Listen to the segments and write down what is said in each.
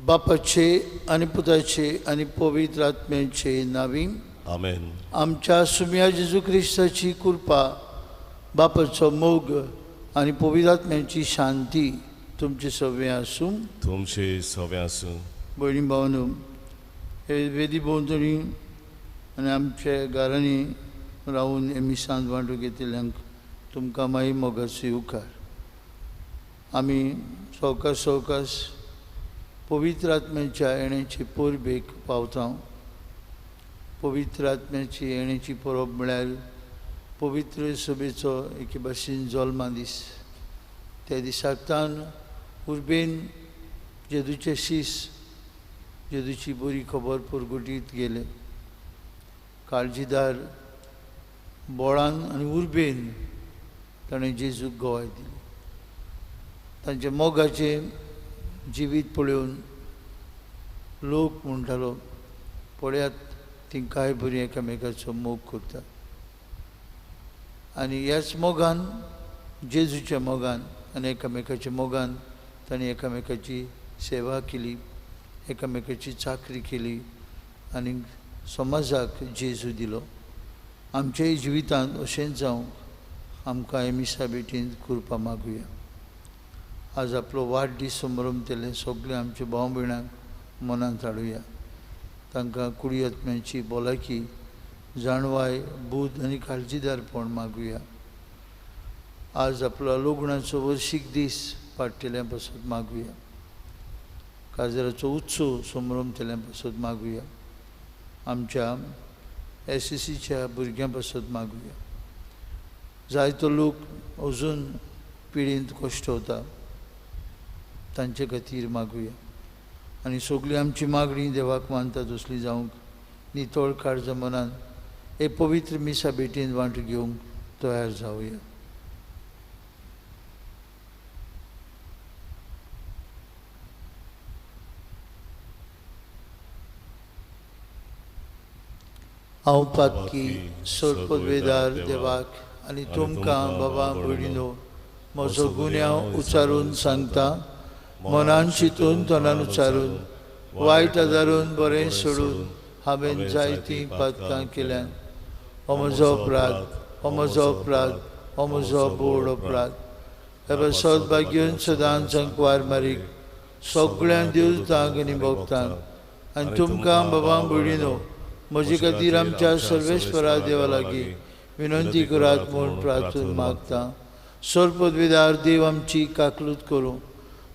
बापाचे आनी पुताचे आनी पवित्र आत्म्याचे नावी. आमेन. आमच्या सुम्या जेजू क्रिस्ताची कृपा, बापाचो मोग आनी पवित्र आत्म्याची शांती तुमचे सगळें आसूं. तुमचे सगळें आसूं. भयणी भावनो, हे वेदी भोंवतणी आनी आमच्या घरांनी रावून हे मिसांत वांटून घेतिल्ल्यांक तुमकां मागीर मोगाचो येवकार. आमी सवकास सवकास पवित्र आत्म्याच्या येण्याचे परबेक पावता. पवित्र आत्म्याची येण्याची परब म्हळ्यार पवित्र सभेचो एके भाशेन जल्मा दीस. त्या दिसाक तान उर्बेन जेजूचे शीस जेजूची बरी खबर परगटीत गेले. काळजीदार बोळान आनी उर्बेन ताणें जेजूक गवाय दिली. तांच्या मोगाचें जिवीत पळोवन लोक म्हणटालो, पळयात ती काय बरी एकामेकाचो मोग करतात. आनी ह्याच मोगान, जेजूच्या मोगान आनी एकामेकाच्या मोगान तांणी एकामेकाची सेवा केली, एकामेकाची चाकरी केली आनी समाजाक जेजू दिलो. आमच्याय जिवितांत अशेंच जावंक आमकां हे मिसा भेटींत कृपा मागुया. आज आपलो वाडदीस संभ्रमतले सगळे आमच्या भाव भयणांक मनांत हाडुया. तांकां कुडी आत्म्यांची भलायकी, जाणवाय, बूद आनी काळजीदारपण मागुया. आज आपलो लग्नाचो वर्शीक दीस पाडटेल्या पासत मागुया. काजराचो उत्सव संभ्रमतल्या पासत मागुया. आमच्या एस एस सीच्या भुरग्यां पासत मागुया. जायतो लोक अजून पिळींत कश्ट वता, तांचे खातीर मागुया. आनी सगळी आमची मागणी देवाक मानता तसली जावंक नितळ काळजा मनान हे पवित्र मिसा भेटीन वांटो घेवंक तयार जावया. हांव पातकी सोडपदवेदार देवाक आनी तुमकां बाबा भयणीनो म्हजो गुन्यांव उचारून सांगता. मनान चिंतून तोंडान उचारून वायट आदारून बरें सोडून हांवें जायतीं पातकां केल्यान. हो म्हजो अपराध, हो म्हजो अपराध, हो म्हजो बोड अपराध. हे पासत भाग्यून सदांच संकवार मारीक सगळ्यां देवतांक आनी भक्तांक आनी तुमकां बाबा भयणीनो म्हजे खातीर आमच्या सर्वेस्वरा देवा लागीं विनंती करात म्हूण प्रार्थना मागता. सर्वपदवीदार देव आमची काकलूत करूं,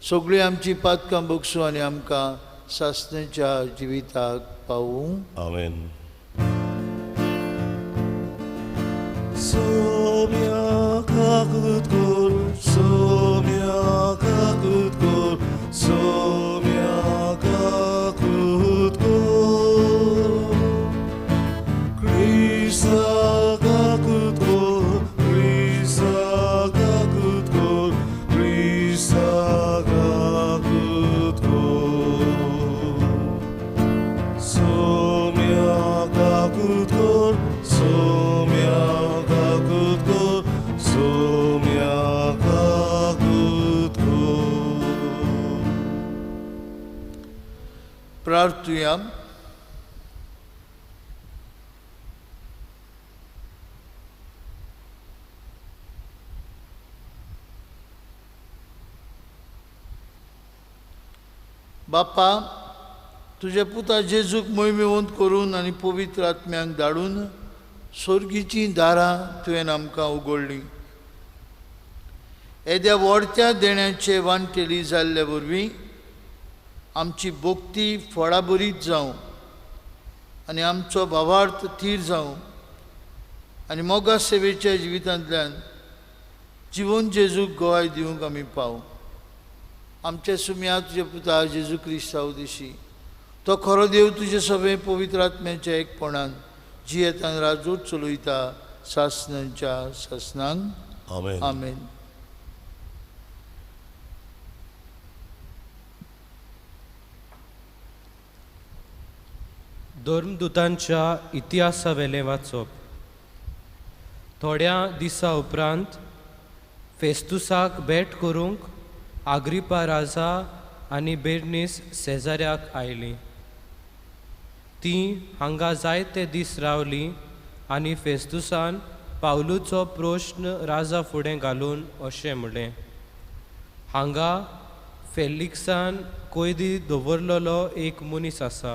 सगळीं आमची पातकां बगसूं आनी आमकां सासणेच्या जिविताक पावूं. आमेन. सोम्या काकूत कर, सोम्या काकूत कर, सोम्या काकूत कर. क्रिस्ता काकूत कर, क्रिस्ता काकूत कर, क्रिस्ता काकूत कर. सोम्या काकूत कर, सोम्या काकूत कर, सोम्या काकूत कर. प्रार्थुया. बापा, तुज्या पुता जेजूक मोहिमेवंत करून आनी पवित्र आत्म्यांक धाडून सोर्गीचीं दारां तुवें आमकां उगडलीं. येद्या व्हडत्या देण्याचे वांटेली जाल्ले वरवीं आमची भक्ती फळाभरीत जावं आनी आमचो भावार्थ थीर जावं आनी मोगा सेवेच्या जिवितांतल्यान जिवन जेजूक गवाय दिवंक आमी पावूं. आमच्या सुम्या तुज्या पुता जेजू क्रिस्ता उदेशी तो खरो देव तुजे सगळे पवित्र आत्म्याच्या एकपणान जियेतान राजूट चलयता सासणाच्या सासणांक. आमेन. आमेन. धर्मदूतांच्या इतिहासावेलें वाचप. थोड्या दिसा उपरांत फेस्तुसाक भेट करूंक आग्रिपा राजा आनी बेर्नीस सेजाऱ्याक आयलीं. तीं हांगा जायते दीस रावलीं आनी फेस्तुसान पावलूचो प्रश्न राजा फुडें घालून अशें म्हणलें, हांगा फेलिक्सान कोयदी दवरलेलो एक मनीस आसा.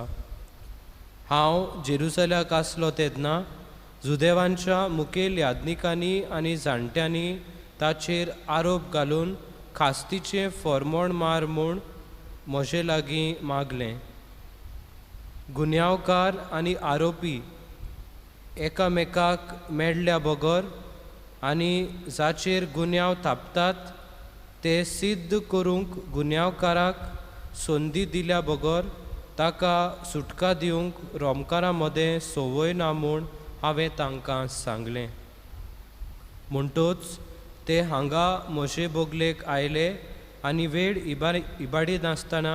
हांव जेरुसल्याक आसलो तेन्ना जुदेवांच्या मुखेल याज्ञिकांनी आनी जाणट्यांनी ताचेर आरोप घालून खास्तीचें फॉर्मोण मार म्हूण म्हजे लागीं मागलें. गुन्यांवकार आनी आरोपी एकामेकाक मेळ्ळ्या बगर आनी जाचेर गुन्यांव थापतात ते सिद्ध करूंक गुन्यांवकाराक संदी दिल्या बगर ताका सुटका दिवंक रोमकारां मदें संवय ना म्हूण हांवें तांकां सांगलें. म्हणटच ते हांगा म्हजे बगलेक आयले आनी वेळ इबाडी नासतना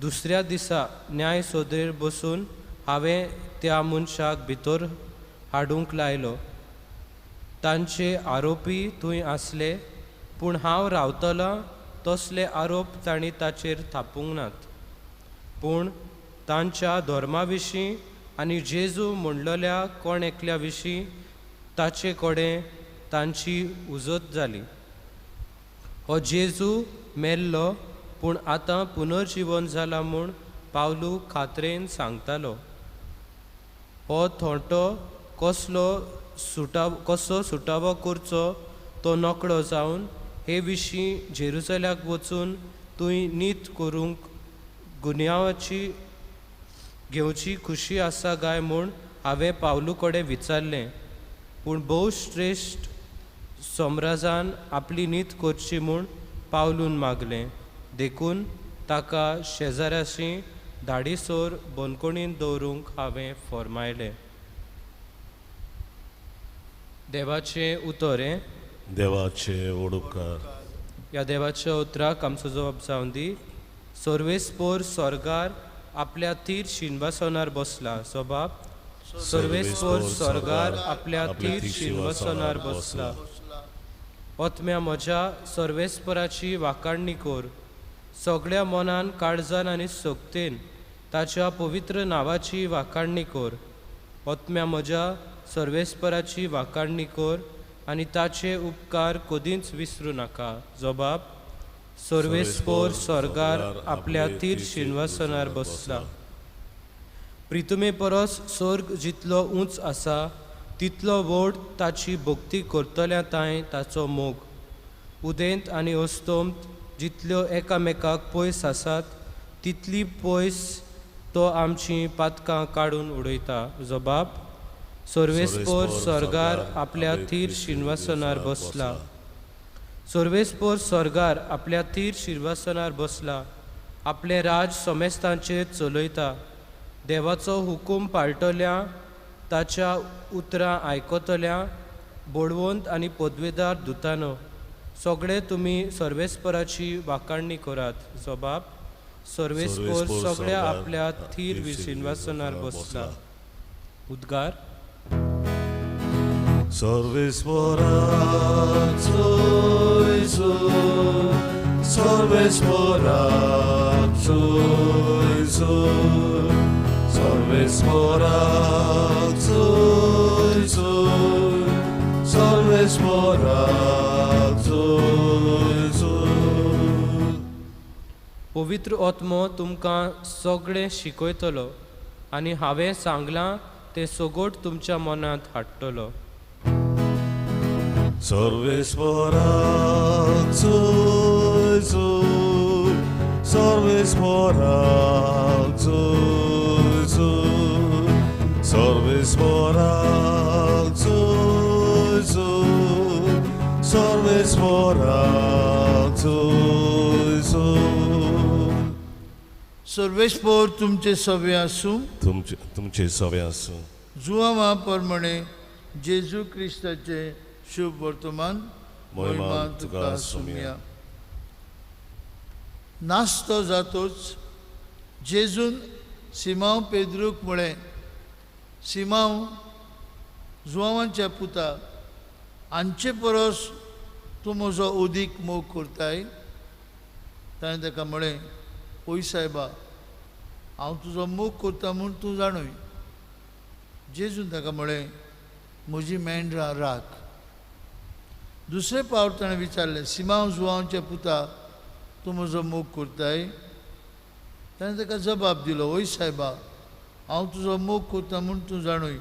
दुसऱ्या दिसा न्याय सोदरेर बसून हांवें त्या मनशाक भितर हाडूंक लायलो. तांचे आरोपी थंय आसले, पूण हांव रावतलों तसले आरोप तांणी ताचेर थापूंक नात. पूण तांच्या धर्मा विशीं आनी जेजू म्हणलेल्या कोण एकल्या विशीं ताचे कडेन तांची उजत जाली. हो जेजू मेल्लो पूण आतां पुनर्जिवन जाला म्हूण पावलू खात्रेन सांगतालो. हो थोंटो कसलो कसो सुटावो करचो तो नकळो जावन हे विशीं जेरुसल्याक वचून तुंय नीत करूंक गुन्यांवाची घेवची खुशी आसा काय म्हूण हांवें पावलू कडेन विचारलें. पूण भोव श्रेश्ठ सोमराजान आपली नीत करची म्हूण पावलून मागलें, देखून ताका शेजाऱ्याशी धाडीसोर बंदखणींत दवरूंक हांवें फर्मायलें. देवाचें उतर हें. देवाचे उपकार. ह्या देवाच्या उतराक आमचो जबाब जावन दी. सर्वेस्पोर स्वर्गार आपल्या थीर शिनवासनार बसला. जबाब, सर्वेस्पोर स्वर्गार आपल्या थीर शिनवासनार बसला. ओतम्या म्हज्या सर्वेस्पराची वाखाणणी कर. सगळ्या मनान, काळजान आनी सक्तेन ताच्या पवित्र नांवाची वाखाणणी कर. ओतम्या म्हज्या सर्वेस्पराची वाखाणणी कर आनी ताचे उपकार कदींच विसरूं नाका. जबाब, सर्वेस्पोर स्वर्गार आपल्या थीर शिनवासनार बसला. प्रितुमे परस स्वर्ग जितलो उंच आसा तितलो व्हड ताची भक्ती करतल्या तांय ताचो मोग. उदेंत आनी अस्तंत जितल्यो एकामेकाक पयस आसात तितली पयस तो आमची पातकां काडून उडयता. जबाब, सर्वेस्पोर स्वर्गार आपल्या थीर शिनवासनार बसला. सर्वेस्पोर स्वर्गार आपल्या थीर शिरवासनार बसला. आपलें राज समेस्तांचेर चलयता. देवाचो हुकूम पाळटल्या, ताच्या उतरां आयकतल्या बळवंत आनी पदवेदार दुतानो सगळे तुमी सर्वेस्पराची वाखाणणी करात. जबाब, सर्वेस्पोर सगळ्या आपल्या थीर शिनवासनार बसला. उद्गार, सर्वेस्पराक जोय जोय, सर्वेस्पराक जोय जोय, सर्वेस्पराक जोय जोय, सर्वेस्पराक जोय जोय. पवित्र आत्मो तुमकां सगळें शिकयतलो आनी हांवें सांगलां तें सगट तुमच्या मनांत हाडटलो. सर्वेस्पराक जोय जोय, सर्वेस्पराक जोय जोय, सर्वेस्पराक जोय जोय, सर्वेस्पराक जोय जोय. सर्वेस्पोर तुमचे सवे आसूं. तुमचे सवे आसूं. जुवांवा प्रमाणे जेजू क्रिस्ताचे शुभ वर्तमान मोहिमा तुका सुमया. नास्तो जातोच जेजून सिमांव पेद्रूक म्हळें, सिमांव जुवांवाच्या पुता, हांचे परस तूं म्हजो उदीक मोग करताय? ताणें ताका म्हळें, ओय सायबा, हांव तुजो मोग करता म्हूण तूं जाणूय. जेजून ताका म्हळें, म्हजी मेंढरां राख. दुसरे पावट ताणें विचारलें, सिमांव जुवांवच्या पुता, तूं म्हजो मोग करताय? ताणें ताका जबाब दिलो, ओय सायबा, हांव तुजो मोग करता म्हूण तूं जाणूय.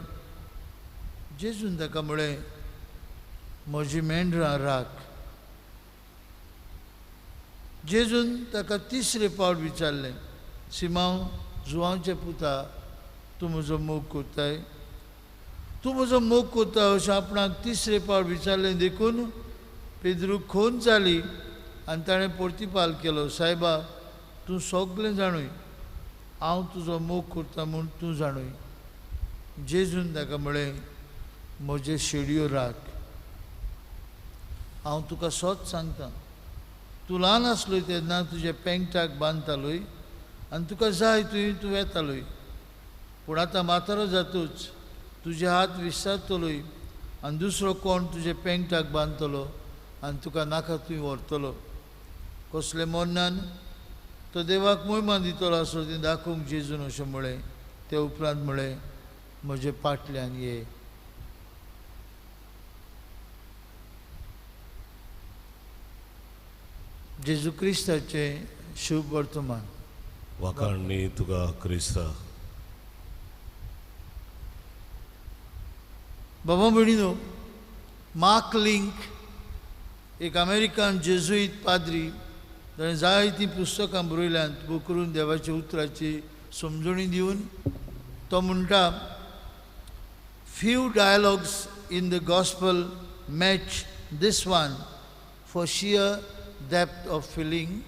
जेजून ताका म्हळें, म्हजी मेंढरां राख. जेजून ताका तिसरे पावट विचारलें, सिमांव जुवांवच्या पुता, तूं म्हजो मोग करताय? तूं म्हजो मोग करता अशें आपणाक तिसरे पावट विचारलें देखून पेद्रूक खोन जाली आनी ताणें प्रतिपाल केलो, सायबा, तूं सगळें जाणूय, हांव तुजो मोग करता म्हूण तूं जाणूय. जेजून ताका म्हळें, म्हजे शेडयो राख. हांव तुका सत सांगता, तूं ल्हान आसलोय तेन्ना तुज्या पेंगटाक बांदतालोय आनी तुका जाय थंय तूं वेतालोय, पूण आतां म्हातारो जातूच तुजे हात विसरतलोय आनी दुसरो कोण तुजे पेंगटाक बांदतलो आनी तुका नाका थंय व्हरतलो. कसले मोन्नान तो देवाक मोहिमा दितलो आसलो तें दाखोवंक जेजून अशें म्हळें. ते उपरांत म्हळें, म्हजे पाटल्यान ये. जेजू क्रिस्ताचें शुभ वर्तमान. वाखाणणी तुका क्रिस्ता. बाबा भयणीनो, मार्क लिंक एक अमेरिकन जेजुईत पाद्री, ताणें जायतीं पुस्तकां बरयल्यांत बोकरून देवाच्या उतराची समजणी दिवन. तो म्हणटा, few dialogues in the gospel match this one for sheer depth of feeling.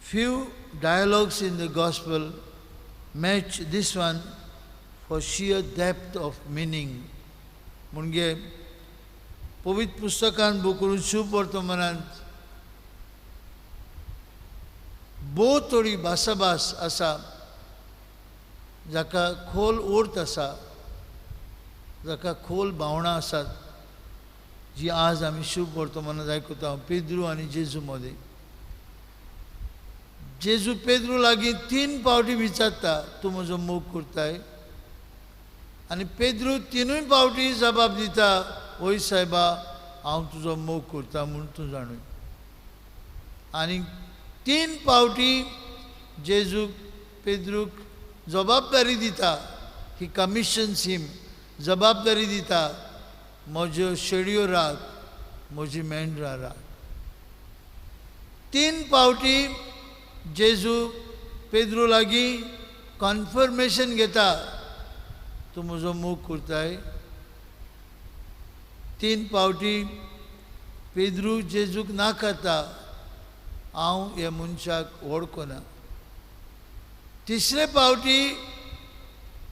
Few dialogues in the gospel match this one for sheer depth of meaning. म्हणजे पवित्र पुस्तकान बोकरून शुभ वर्तमानांत भोव थोडी भासाभास आसा जाका खोल अर्थ आसा, जाका खोल भावनां आसात, जी आज आमी शुभ वर्तमानांत आयकता. पेद्रू आनी जेजू मदें जेजू पेद्रू लागीं 3 पावटी विचारता, तूं म्हजो मोग करताय? आनी पेद्रू 3 पावटी जबाब दिता, ओय सायबा, हांव तुजो मोग करता म्हूण तूं जाणूय. आनी 3 पावटी जेजू पेद्रूक जबाबदारी दिता, ही कमिशन्स हिम, जबाबदारी दिता, म्हज्यो शेडयो राख, म्हजी मेंढरां राख. 3 पावटी जेजू पेद्रू लागीं कन्फर्मेशन घेता, तूं म्हजो मोग करताय? 3 पावटी पेद्रू जेजूक ना खाता, हांव ह्या मनशाक वळखना. तिसरे पावटी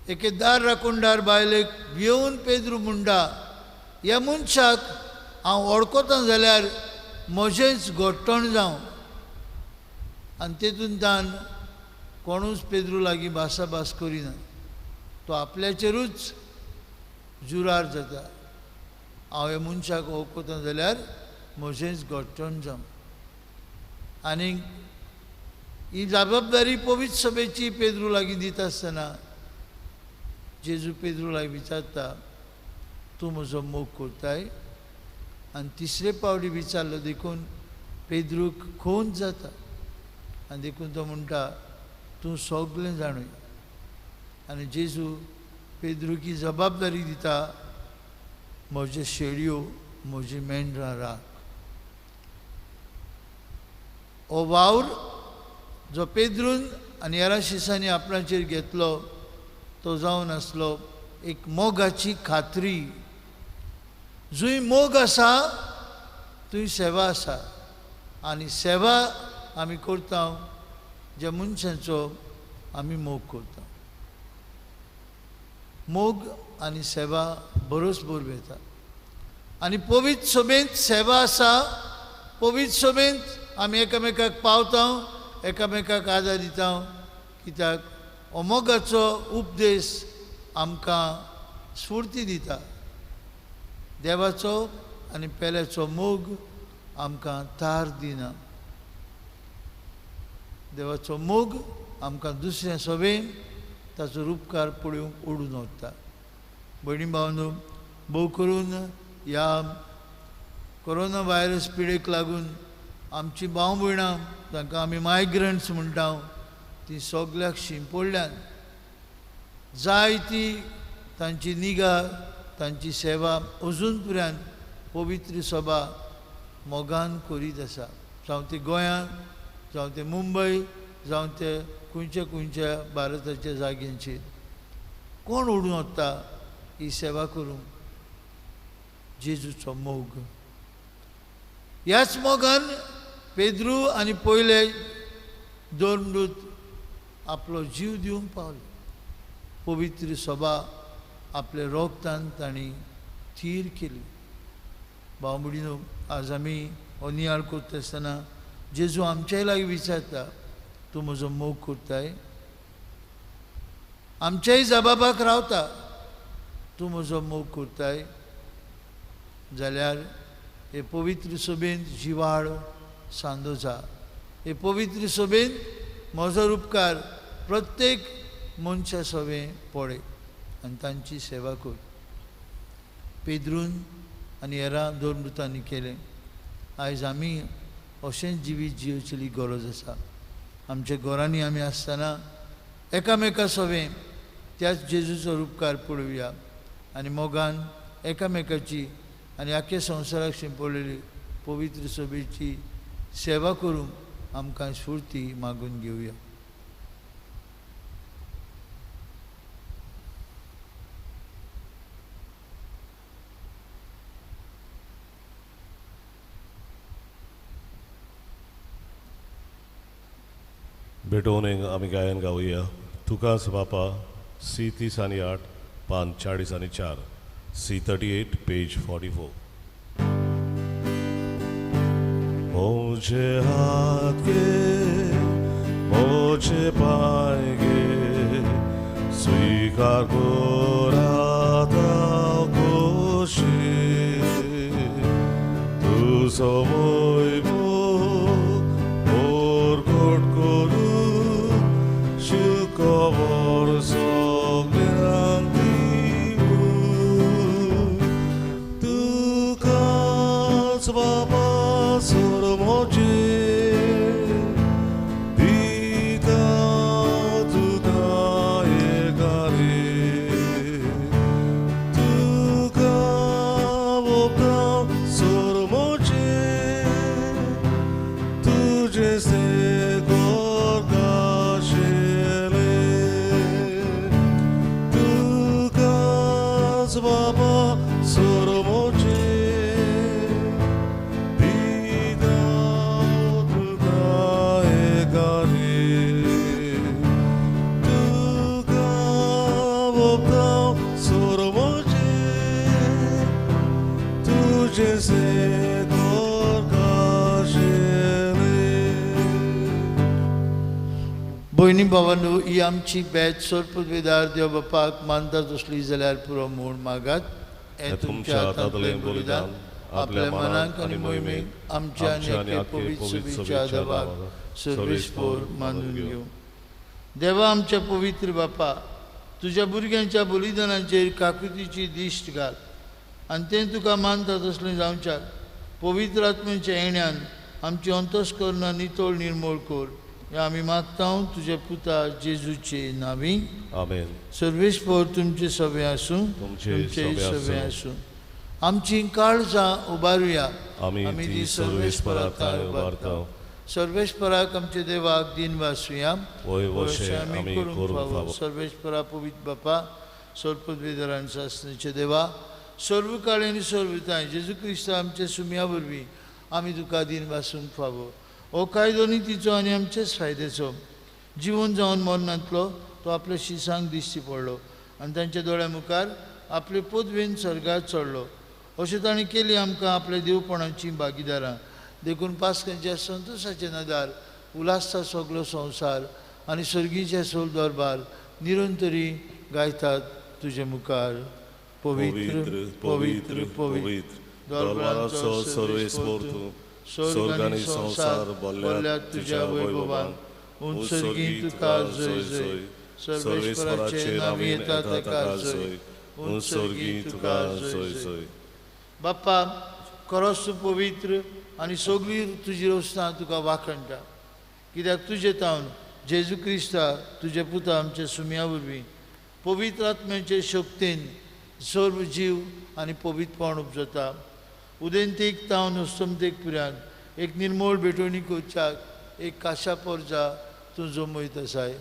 एके दार राखणदार बायलेक भियोवन पेद्रू म्हणटा, ह्या मनशाक हांव वळखता जाल्यार म्हजेंच घट्टण जावं. आनी तेतूंतल्यान कोणूच पेद्रू लागीं भासाभास करिना, तो आपल्याचेरूच जुरार जाता, हांव ह्या मनशाक वळखता जाल्यार म्हजेंच घट्टण जावं. आनी ही जबाबदारी पवित्र सभेची पेद्रू लागीं दिता आसतना जेजू पेद्रू लागीं विचारता, तूं म्हजो मोग करताय? आनी तिसरे पावटी विचारलो देखून पेद्रूक खून जाता आनी देखून तो म्हणटा, तूं सगळें जाणूय. आनी जेजू पेद्रूक ही जबाबदारी दिता, म्हज्यो शेळयो, म्हजी मेंढरां राख. हो वावर जो पेद्रून आनी हेरां शिसांनी आपणाचेर घेतलो तो जावन आसलो एक मोगाची खात्री. जंय मोग आसा थंय सेवा आसा, आनी सेवा आमी करता ज्या मनशांचो आमी मोग करता. मोग आनी सेवा बरोच बरोबर येता. आनी पवित्र सभेंत सेवा आसा, पवित्र सभेंत आमी एकामेकाक पावता, एकामेकाक आदार दिता, कित्याक हो मोगाचो उपदेश आमकां स्फूर्ती दिता. देवाचो आनी पेल्याचो मोग आमकां तार दिना. देवाचो मोग आमकां दुसऱ्या सभेन ताचो रुपकार पळोवंक ओडून वता. भयणी भावनो, भोव करून ह्या कोरोना व्हायरस पिडेक लागून आमची भाव भयणां, तांकां आमी मायग्रंट्स म्हणटा, ती सगल्याक शिंपडल्यान जाय ती तांची निगा, तांची सेवा अजून पर्यंत पवित्र सभा मोगान करीत आसा. जावं ते गोंयांत, जावं ते मुंबय, जावं ते खंयच्या खंयच्या भारताच्या जाग्यांचेर कोण ओडून वता ही सेवा करूंक? जेजूचो मोग. ह्याच मोगान पेद्रू आनी पयले धर्मदूत आपलो जीव दिवंक पावले. पवित्र सभा आपल्या रोगतान तांणी थीर केली. भाव भयणीनो, आज आमी हो नियाळ करता आसतना जेजू आमच्याय लागीं विचारता, तूं म्हजो मोग करताय? आमच्याय जबाबाक रावता, तूं म्हजो मोग करताय जाल्यार हे पवित्र सभेंत जिवाळ सांदो जा. हे पवित्र सभेंत म्हजो उपकार प्रत्येक मनशा सवें पळय आनी तांची सेवा कर. पेद्रून आनी हेरां धर्मदुतांनी केलें. आयज आमी अशेंच जिवीत जियोचेली गरज आसा. आमच्या घरांनी आमी आसतना एकामेका सवें त्याच जेजूचो उपकार पळोवया आनी मोगान एकामेकाची आनी आख्या संवसाराक शिंपडलेली पवित्र सभेची सेवा करूंक आमकां स्फूर्ती मागून घेवया. भेटोवन आमी गायन गावया. तुकाच बापा, सी 30 आनी 8, पान 40 आनी 4, सी 38, पेज 44. मुझे हाथ के मुझे पाएंगे, स्वीकार कोराता कोशी, तू समय पोरकोट करू शुकवर सगळ्यांक दिवू, तुकाच बाबा सोर म्हजे दिता तुका एकारे, तुका ओपता सोर म्हजे, तुजे से गोरकाशेले, तुकाच बाबा सोर म्हजे दिता तुका एकारे, तुका ओपता सोर म्हजे, तुजे से गोरकाशेले. भयणी भावांनो, ही आमची बेत सोरपदवेदार देव बापाक मानता तसली जाल्यार पुरो म्हूण मागात. हें तुमच्या हातांतलें बलिदान आपल्या मनाक आनी मोहिमेक आमच्या आनी एके पवित्र सभेच्या देवाक सर्वेस्पोर मानून घेवं. देवा आमच्या पवित्र बापा, तुज्या भुरग्यांच्या बलिदानाचेर काकुतीची दिश्ट घाल आनी तें तुका मानता तसलें जावच्याक पवित्र आत्म्याच्या येण्यान आमची अंतस्करणां नितळ निर्मूळ कर. हें आमी मागता तुज्या पुता जेजूचे नांवी. आमेन. सर्वेस्पोर तुमचे सभे आसूं, तुमचे सभे आसूं. आमची काळजां उबारुया, आमी ती सर्वेस्परा थांय उबारता. सर्वेस्पराक आमच्या देवाक दिन वासुया, वय वशें आमी करूंक फावो. सर्वेस्परा पवित्र बापा, सर्वपदवीधरान सासणेचे देवा, सर्व काळ आनी सर्व थांय जेजू क्रिस्त आमच्या सुम्या वरवीं आमी तुका दिन वासूंक फावो. हो कायदो नितीचो आनी आमचेच फायद्याचो जिवन जावन मरणांतलो तो आपल्या शिसांक दिश्टी पडलो आनी तांच्या दोळ्या मुखार आपले पदवेन स्वर्गार चडलो. अशें ताणें केली आमकां आपल्या देवपणाची भागीदारां. देखून पास्कांच्या संतोशाचे नदार उल्हासता सगलो संवसार आनी सर्गीचे सोल दरबार निरंतरी गायतात तुजे मुखार. पवित्र पवित्र पवित्र दरबाराचो सर्वेस्पोर तूं, स्वर्ग आनी संवसार भरल्यात तुज्या वैभवान. उत्सर्गी तुका जय जय, सर्वेश्वराचे नांव येता ताका जय, उत्सर्गी तुका जय जय। बाप्पा खरोच तूं पवित्र आनी सगळी तुजी रचना तुका वाखणटा, कित्याक तुजे तावन जेजू क्रिस्ता तुजे पुता आमच्या सुम्या वरवीं पवित्र आत्म्याचे शक्तीन सर्व जीव आनी पवित्रपण उपजता। उदेंतेक तावन अस्तमतेक पुऱ्यांत एक निर्मोळ भेटवणी करच्याक एक काशा पोरजा तूं जमयत आसाय।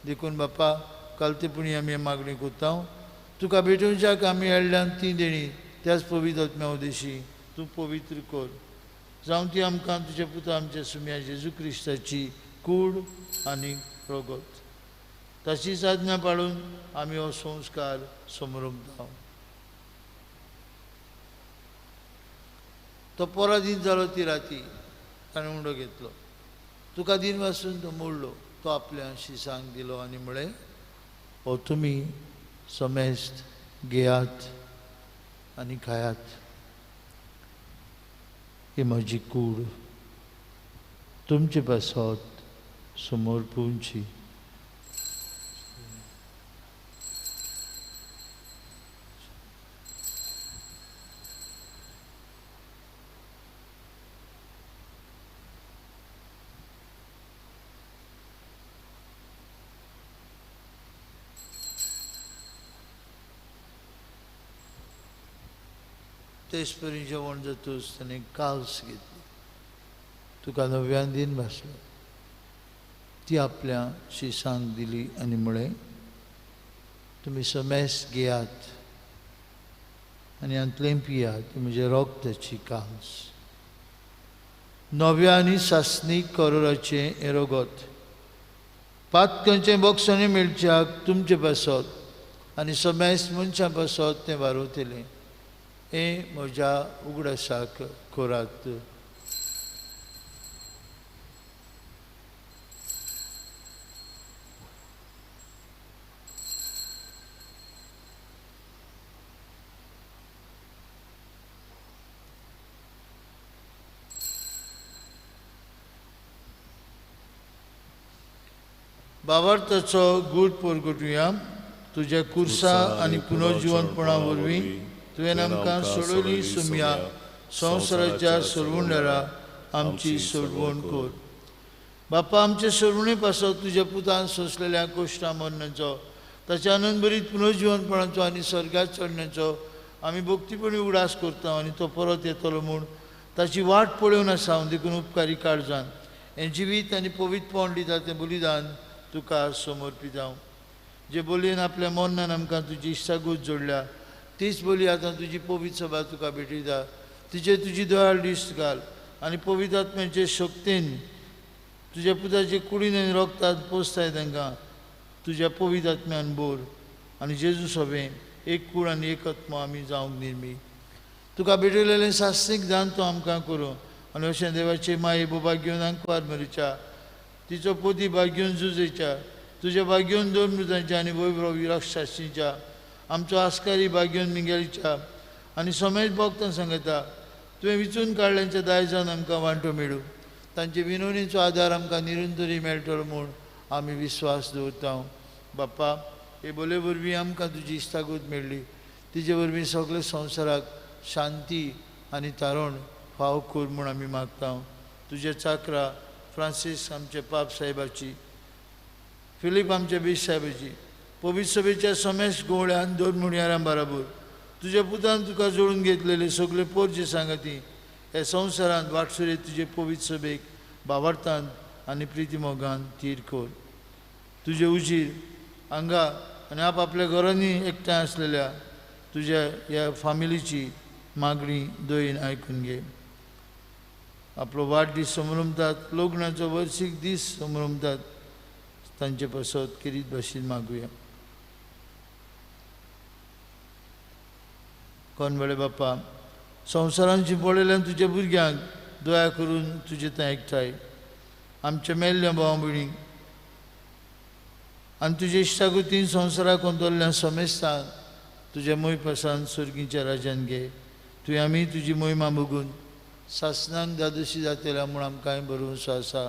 देखून बापा कालतेपणी आमी मागणी करता, तुका भेटोवच्याक आमी हाडल्यान ती देणी त्याच पवित्र आत्म्या उदेशी तूं पवित्र कर, जावं ती आमकां तुज्या पुता आमच्या सुम्या जेजू क्रिस्ताची कूड आनी रगत ताची साधना पाळून आमी हो संस्कार समरमता। तो पराधीन जालो ती राती ताणें उंडो घेतलो, तुका दिन वासून तो मोडलो, तो आपल्या शिसांक दिलो आनी म्हळें, हो तुमी समेस्त घेयात आनी खायात, ही म्हजी कूड तुमचे पासत समर्पूंची। तेच परी जेवण जातूच ताणें काल्स घेतली, तुका नव्यान दिन भासलो, ती आपल्या शिसांक दिली आनी म्हळें, तुमी समेस्त घेयात आनी हातूंतलें पियात, म्हजें रगताची काल्स, नव्या आनी सासणीक करोराचें हें रगत पातकांचें बक्षाणें मेळच्याक तुमचे पासत आनी समेस्त मनशां पासत तें वारवतलें, हें म्हज्या उगडासाक करात। बाबार्थाचो गूढ परगटुया, तुज्या कुर्सा आनी पुनर्जिवनपणा वरवीं तुवें आमकां सोडयली सुमया, संवसाराच्या सोडवणदारा आमची सोडवण कर। बापा आमचे सोडवणे पासत तुज्या पुतान सोंसलेल्या कोश्टा मरण्याचो, ताच्या आनंदभरीत पुनर्जिवनपणाचो आनी स्वर्गात चडण्याचो आमी भक्तीपणी उगडास करता आनी तो परत येतलो म्हूण ताची वाट पळोवन आसा। देखून उपकारी काळजान हें जिवीत आनी पवित्रपण दिता तें बलिदान तुका समर्पिता। जे बोलयेन आपल्या मरणान आमकां तुजी इश्टागत जोडल्या तीच बोली आतां तुजी पवित्र सभा तुका भेटयता, तिचेर तुजी दयाळ दिश्ट घाल आनी पवित्र आत्म्याचे शक्तीन तुज्या पुताचे कुडीन आनी रगतात पोसताय तांकां तुज्या पवित्र आत्म्यान बोर आनी जेजू सभें एक कूड आनी एक आत्मो आमी जावंक निर्मी। तुका भेटयलेलें सासणीक दान तूं आमकां करूं आनी अशें देवाचे माये बोबा घेवन आंकवार मरीच्या, तिचो पोती भाग्योन जुजेच्या, तुज्या भाग्योन दोन मृतांच्या आनी वैभव विराक्षाशीच्या, आमचो आस्कारी भाग्योन मिंगेलीच्या आनी समेज भक्तां सांगता तुवें विचून काडल्यांच्या दायजान आमकां वांटो मेळूं, तांचे विनवणीचो आदार आमकां निरंतरी मेळटलो म्हूण आमी विस्वास दवरता। बाप्पा हे बोले वरवीं आमकां तुजी इश्टागत मेळ्ळी, तिजे वरवीं सगळे संवसाराक शांती आनी तारण फाव कर म्हूण आमी मागता। तुज्या चाकरा फ्रांसीस आमचे पाप साहेबाची, फिलीप आमचे बीस साहेबाची, पवित्र सभेच्या समेस्त गोवळ्यान दोन मुणयारां बराबर तुज्या पुतान तुका जोडून घेतलेले सगळे पोरचे सांगती हे संवसारांत वाटसुरे तुजे पवित्र सभेक बावडतान आनी प्रितीमोगान तीर कर। तुजे उजीर हांगा आनी आपआपल्या घरांनी एकठांय आसलेल्या तुज्या ह्या फामिलीची मागणी दयेन आयकून घे। आपलो वाडदीस समरमतात, लग्नाचो वर्सीक दीस समरमतात, तांचे पासत खेरीत भाशेन मागुया। कोणबळे बाप्पा संवसारान शिंपडलेल्यान तुज्या भुरग्यांक दया करून तुजे थंय एकठांय आमच्या मेल्ल्या भाव भयणींक आनी तुजे इश्टागतीन संवसाराक अंतरल्या समेस्तांक तुज्या मोयपासान सर्गीच्या राजान घे। तुवें आमी तुजी मोहिमा बघून सासनाक दादोशी जातल्या म्हूण आमकांय भरवंसो आसा।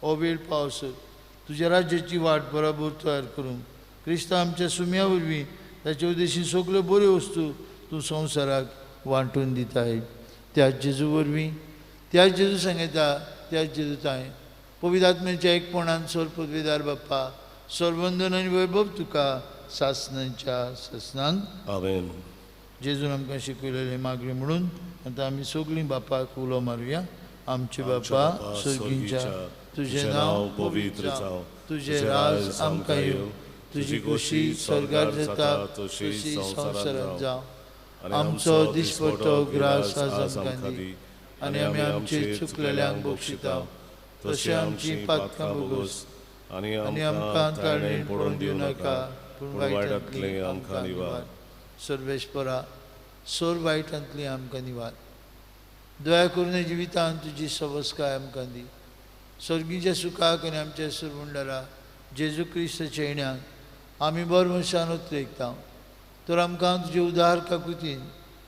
हो वेळ पावस तुज्या राज्याची वाट बराबर तयार करूंक क्रिस्तांव आमच्या सुम्या वरवीं ताचे उद्देशी सगल्यो बऱ्यो वस्तू तूं संवसाराक वांटून दिताय. त्याच जेजू वरवीं, त्याच जेजू सांगता, त्याच जेजू ताय पवित्र आत्म्याच्या एकपणान सोर पदवीदार बाप्पा सर्वंदन आनी वैभव तुका सासनाच्या सासनांक. आमेन. जेजून आमकां शिकयलेलें मागणें म्हणून आतां आमी सगळीं बापाक उलो मारुया. आमचे बापा सर्गीच्या, तुजें नांव पवित्र जावं, तुजें राज आमकां येवं, तुजी खोशी स्वर्गार जाता तशी संवसारांत जावं. आमचो दिसपट्टो ग्रास आज आमकां दी आनी आमी आमचे चुकलेल्यांक बक्षिता तशें आमची पातकां भोगोस आनी आमकां ताळणेन पडून दिवं नाका, पूण वायटांतली आमकां निवार. सर्वेस्परा, सोर वायटांतली आमकां निवार. दया करून जिवितांत तुजी सवस्काय आमकां दी. सर्गीच्या सुखाक आनी आमच्या सुरवंडारा जेजू क्रिस्ताच्या येण्याक आमी बर मनशान उतरेकता. तर आमकां तुजे उदार काकुतीन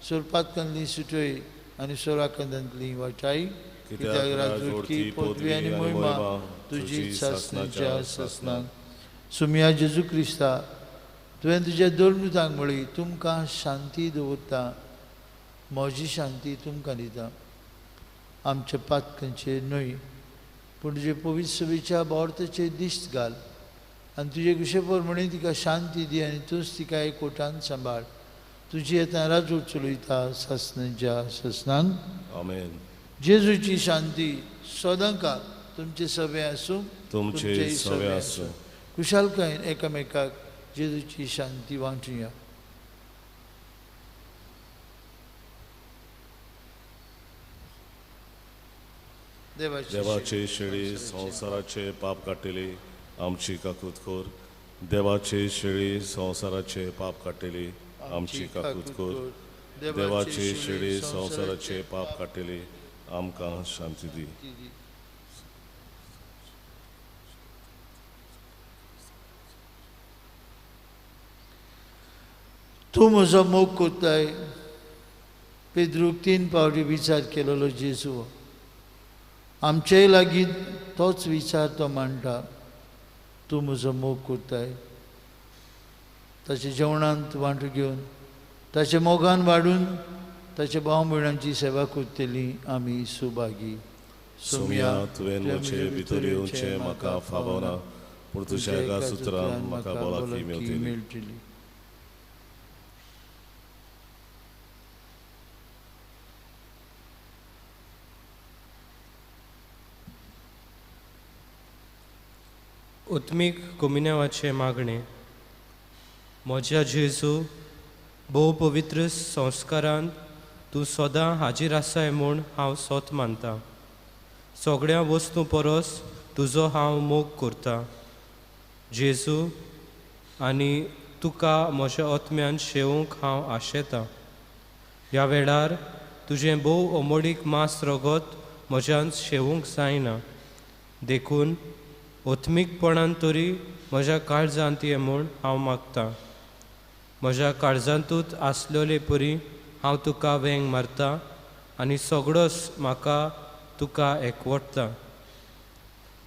सोरपातकांतली सुटय आनी सोराकंदांतली वाटाय. कित्याक राजवटकी पदवी आनी मोहिमा तुजी सासनाच्या सासनाक. सुमिया जेजू क्रिस्ता, तुवें तुज्या दोन म्हळी, तुमकां शांती दवरता, म्हजी शांती तुमकां दिता. आमच्या पातकांचेर न्हय पूण तुजे पवित्र सभेच्या बोर्ताचेर दिश्ट घाल आनी तुजे कुशे प्रमाणे तिका शांती दी आनी तूंच तिका एकवटान सांबाळ. तुजी आतां राजवट चलयता सासनाच्या सासनांक. आमेन. जेजूची शांती सदांकाळ तुमचे सभे आसूं, तुमचे सभे आसूं. कुशालकायेन एकामेकाक जेजूची शांती वांटुया. देवाचे शेळी संवसाराचे पाप काडटली आमची काकूत कर. देवाचे शेळी संवसाराचे पाप काडटली आमची काकूत कर. देवाचे शेळी संवसाराचे पाप काडटली आमकां शांती दी. तूं म्हजो मोग कोत्ताय. पेद्रूक 3 पावटी विचार केलेलो जेजू आमचेय लागीं तोच विचार तो मांडटा. तूं म्हजो मोग कोत्ताय. ताच्या जेवणांत वांटो घेवन ताच्या मोगान वाडून ताच्या भाव भयणांची सेवा करतली आमी सुभागी. सोम्या, तुवें म्हजे भितर येवचें म्हाका फावना, पूण तुज्या एका सुत्रान म्हाका भलायकी मेळटली. उत्मीक कोमिन्यावाचें मागणें. म्हज्या जेजू, भोव पवित्र संस्कारांत तूं सदां हाजीर आसाय म्हूण हांव सोत मानतां. सगळ्या वस्तूं परस तुजो हांव मोग करतां जेजू, आनी तुका म्हज्या आत्म्यान शेवूंक हांव आशेतां. ह्या वेळार तुजें भोव अमोळीक मांस रगत म्हज्यान शेवूंक जायना, देखून आत्मीकपणान तरी म्हज्या काळजांत ये म्हूण हांव मागतां. म्हज्या काळजांतूच आसलेले परी हांव तुका वेंग मारता आनी सगळोच म्हाका तुका एकवटता.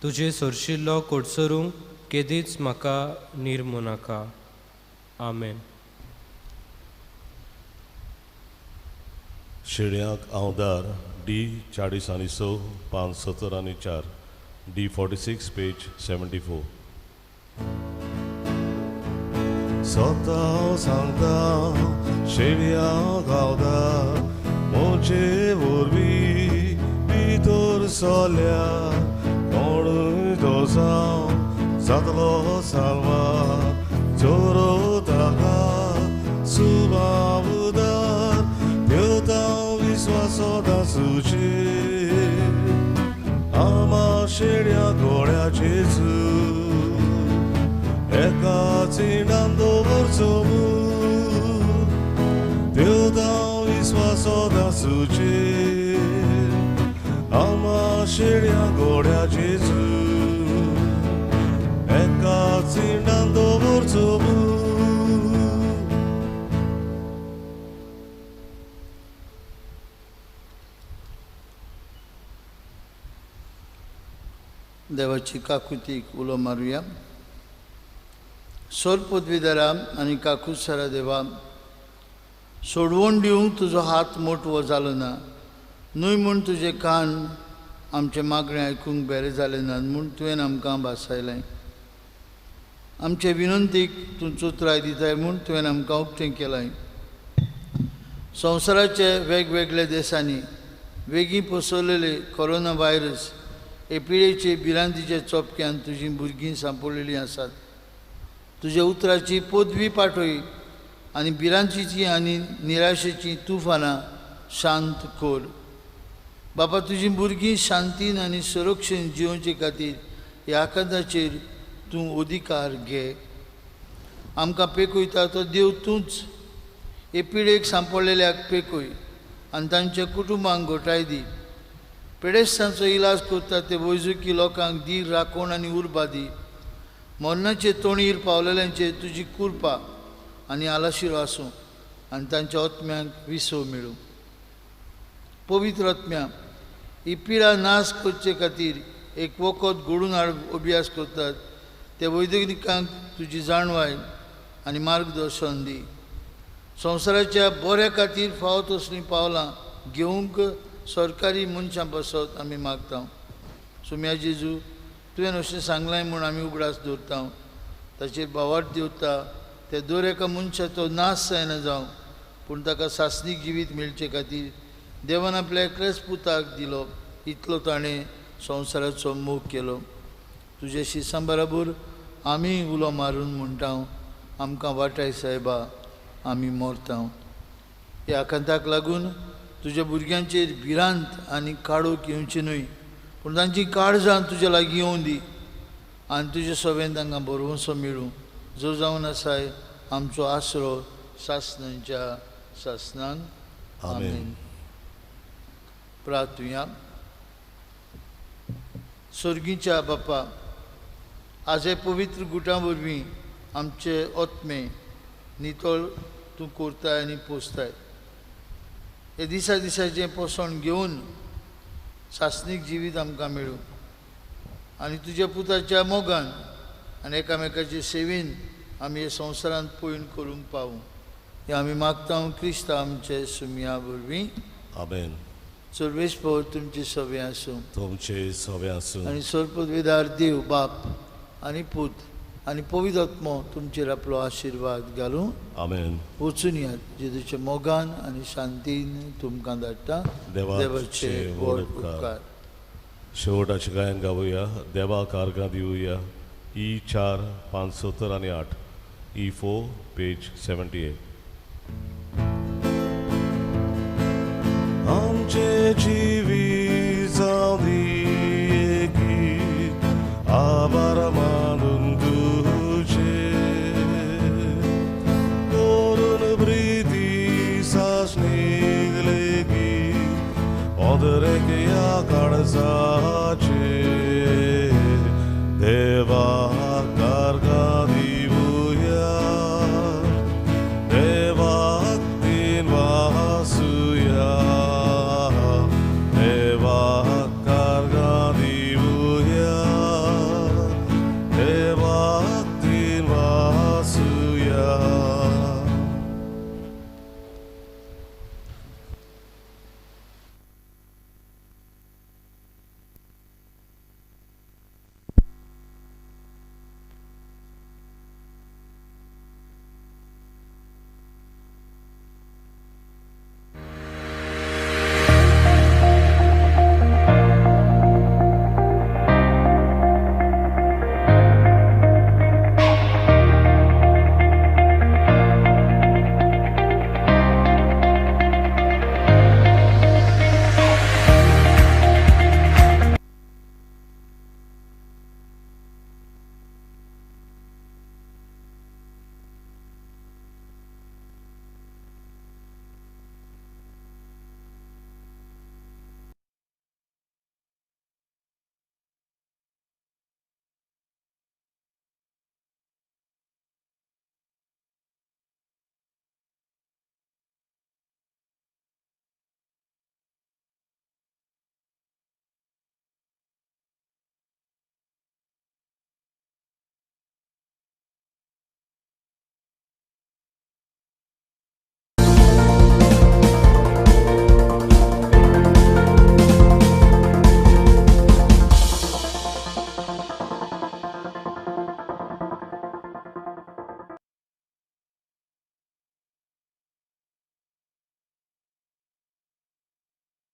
तुजे सरशिल्लो कोडसरूंक केदीच म्हाका निर्मू नाका. आमेन. शेळ्यांक आंवदार डी 40 आनी 6, पान 70 आनी 4, डी 46 पेज 74. स्वता सांगता शेळ्यांक आंवदार म्हजे वरवीं भितर सरल्या कोणूय तो जावं जातलो साल्वार. जोरो ताका सुबावदार देवता विस्वास दासूचे आमा शेळ्या गोड्या जेजू एका चिणान दवरचो देवता विस्वास दासूचे आमा शेळ्या गोड्या जेजू एका चिणान दवरचो. देवाची काकुतीक उलो मारुया. सोर पदवीदारा आनी काकुसारा देवा, सोडवण दिवंक तुजो हात मोटवो जालो ना न्हय म्हूण तुजें कान आमचें मागणें आयकूंक बेरें जालें ना म्हूण तुवें आमकां भासायलें. आमचे विनंतीक तूं चोत्राय दिताय म्हूण तुवें आमकां उक्तें केलां. संवसाराचे वेगवेगळ्या देशांनी वेगीं पसरलेले कोरोना व्हायरस हे पिडेचे भिरांतीच्या चोपक्यान तुजीं भुरगीं सांपडलेलीं आसात. तुज्या उतराची पदवी पाठय आनी भिरांतीची आनी निराशेचीं तुफानां शांत कर. बापा, तुजीं भुरगीं शांतीन आनी सुरक्षेन जियोवचे खातीर ह्या आकांताचेर तूं अधिकार घे. आमकां पेकयता तो देव तूंच. हे पिडेक सांपडलेल्याक पेकय आनी तांच्या कुटुंबांक घोटाय दी. पेडेस्तांचो इलाज करता ते वैजकी लोकांक धीर, राखण आनी उर्बा दी. मरणाचे तोणीर पावलेल्यांचेर तुजी कृपा आनी आलाशिरो आसूं आनी तांच्या आत्म्यांक विसव मेळूं. पवित्र आत्म्या, ही पिडा नाश करचे खातीर एक वखद घडून हाड अभ्यास करतात त्या वैद्यकांक तुजी जाणवाय आनी मार्गदर्शन दी. संवसाराच्या बऱ्या खातीर फावो तसलीं पावलां घेवंक सरकारी मनशां पासत आमी मागता. सुम्या जेजू, तुवें अशें सांगलां म्हूण आमी उगडास दवरता. ताचेर भावार्थ दिवता त्या दर एका मनशाचो नाश जायना जावं, पूण ताका सासणीक जिवीत मेळचे खातीर देवान आपल्या एकल्याच पुताक दिलो. इतलो ताणें संवसाराचो मोग केलो. तुज्या शिसां बराबर आमी उलो मारून म्हणटा, आमकां वाटाय सायबा, आमी मरता. ह्या आकांताक लागून तुज्या भुरग्यांचेर भिरांत आनी काळोख येवची न्हय, पूण तांची काळजां तुज्या लागीं येवं दी आनी तुज्या सवेन तांकां भरवंसो मेळूं, जो जावन आसाय आमचो आसरो सासणांच्या सासणान. आमेन. प्रार्थुया. स्वर्गीच्या बापा, आज हे पवित्र गुटां वरवीं आमचे आत्मे नितळ तूं करताय आनी पोसताय. हे दिसा दिसाचें पोसण घेवन सासणीक जिवीत आमकां मेळूं आनी तुज्या पुताच्या मोगान आनी एकामेकाचे सेवेन आमी हे संवसारांत पयण करूंक पावूं. हें आमी मागता क्रिस्ता आमचे सुमया वरवीं. आमेन. सर्वेस्पर तुमचे सवे आसूं. तुमचे सवे आसूं. आनी सर्वपदवीदार देव बाप आनी पूत आनी पवित्र आत्मो तुमचेर आपलो आशिर्वाद घालूं. आमेन. वचून यात जेजूच्या मोगान आनी शांतीन तुमकां धाडटा. देवाचे व्हड उपकार. शेवटाचे गायन गावया. देवाक आर्गां दिवया. ई 4 5 70 आनी 8, ई 4 पेज 78. आमचे जिवीत जावं दी गीत आभार मानून तुजे, करून प्रिती सासणीक लेगीत पदरेक ह्या काळजाचेर.